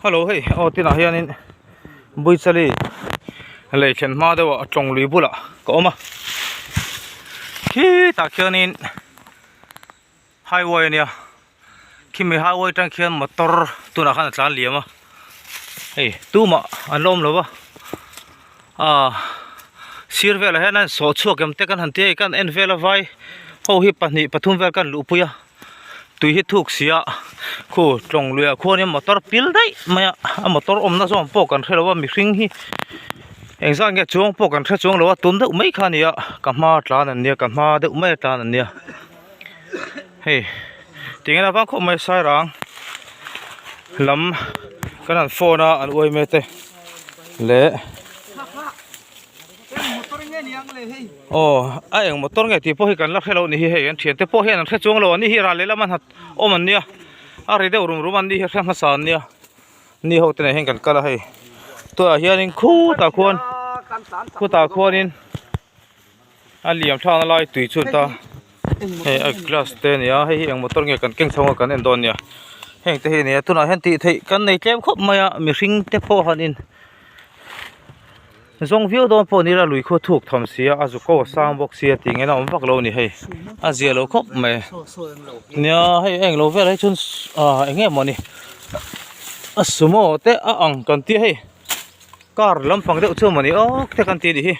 Hello hei aw tinah hianin Buichali lei thlen hma deuh ah tawng lui bulah ka awm a khitah khianin highway ania khimi highway atang khian motor tunah khan a tlan liam a hei tumah an la awm lo va ah sir velah hian a sawh chhuak em te kan han tia kan en vel a vai ho hi pahnih pathum vel kan luhpui a. Tui hi thuk si a khu tlawng luiah khuanin motor pil daih mai a a motor awmna zawng pawh kan hrelo a mihring hi engzat nge chuang pawh kan hre chuang lo a tun deuh mai kha a ni a ka hma tlan an nia ka hma deuh mai a tlan an nia hei tinge avang khawp mai sairang lam kan han phone a an uai mai te leh. Aw a eng motor nge tih pawh hi kan la hre lo ni hi hei an thiante pawh hian an hre chuang lo a ni hi ral lehlam an hat awm an nia a ri deuh rum rum an ni hi a hre hmasa an nia ni ho te nen hian kan kal a hei tunah hianin khutah khuan khutah khuanin a liam thlakna lai tui chu ta hei a glass te a ni a hei hi eng motor nge kan keng chho ang kan en dawn nia heng te hi a ni a tunah hian tih theih kan nei tlem khawp mai a mihring te pawh han in. Zawng viau dawn pawh nila lui khaw thuk tham sia a zu ko a sang bawk sia tih ngei na awm vak lo a ni hei a zia lo khawp mai nia hei a englo velah hi chuan ah eng nge mawni a sumo te a ang kan tia hei car lampang deuh chu mawni awk te kan ti a nih hi.